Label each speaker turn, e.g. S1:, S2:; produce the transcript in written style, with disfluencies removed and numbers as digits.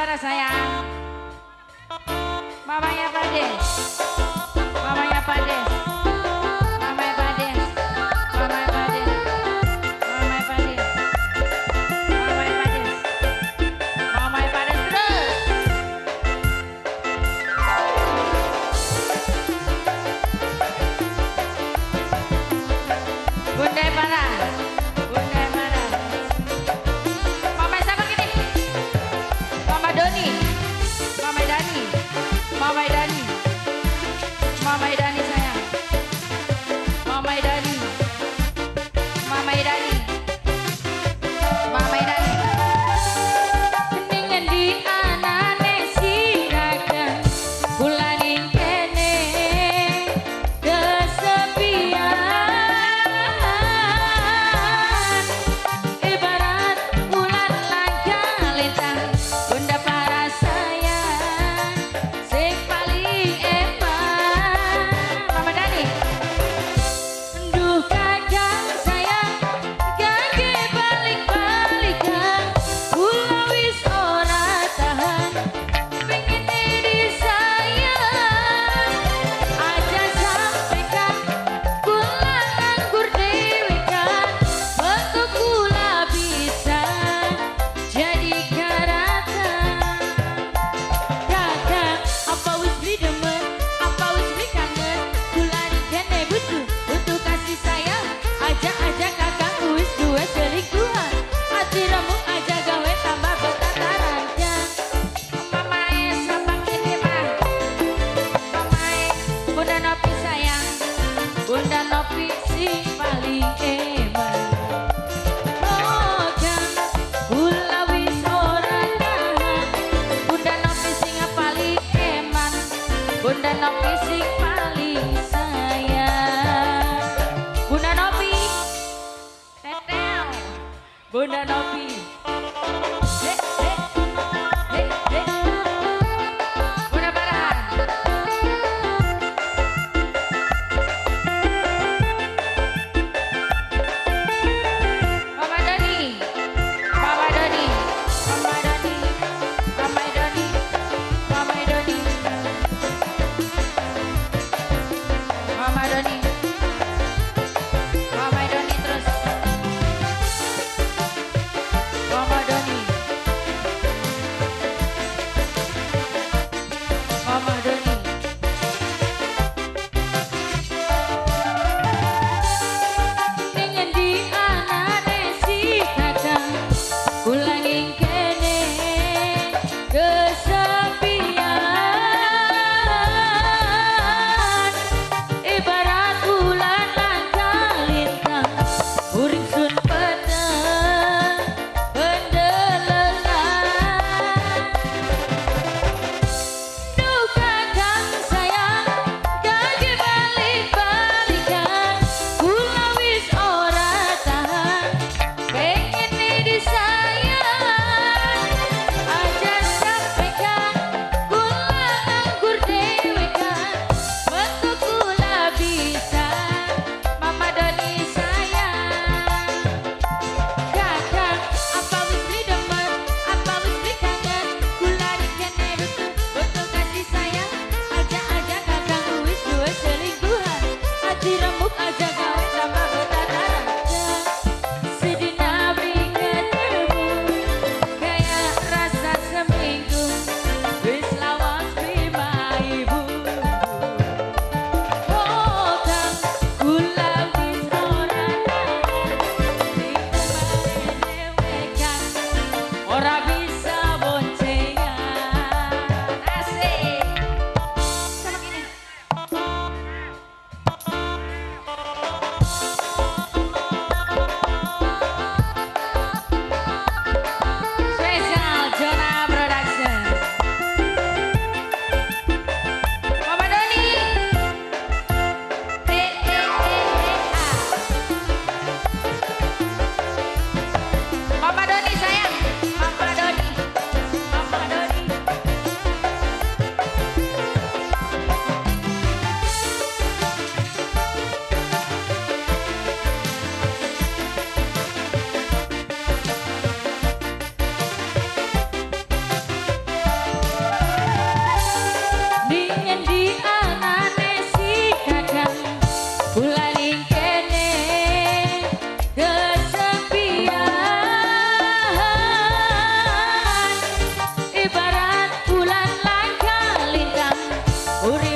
S1: Para sayang. Mamanya Pades. Mamanya Pades. Mamanya Pades. Mamanya Pades. Mamanya Pades. Mamanya Pades. Mamanya Pades terus. Bunda Para. Bunda Para. Mama siapa gini? Mama Doni. Mama Dani. Mama Dani. Mama Dani sayang. Mama Dani. Mama Dani. Mama Dani. Ning endi anane si kakang kula ning kene kesepian, ibarat bulan langka lintang. Bunda Para sayang sing paling eman. Mama Dani. Duh kakang sayang, gage balik-balikan, kula wis ora tahan pengen disayang. Aja sampe kan kula nganggur dewekan, mengko kula bisa jadi karatan. Kakang, apa wis beli demen, apa wis beli kangen, kula kene butuh, butuh kasih sayang. Aja-aja kakang wis duwe selingkuhan, ati remuk aja gawe tambah betataran. Mamae sapa kene mah? Mamae Bunda Nopi sayang, Bunda Nopi sing paling eman. Oh kang, kula wis ora tahan, Bunda Nopi sing paling eman, Bunda Nopi sing paling sayang. Bunda Nopi tetel. Bunda Nopi. He he he he. Bunda Farhan. Mama Doni. Mama Doni. Mama Doni. Mama Doni. Mama Doni. Mama Doni. Mama Doni terus. Mama Doni. Mama Doni. Ning endi anane si kakang kula ning kene kesepian, ibarat bulan langka lintang, uring sun peteng pendelelan. Duh kakang Urip.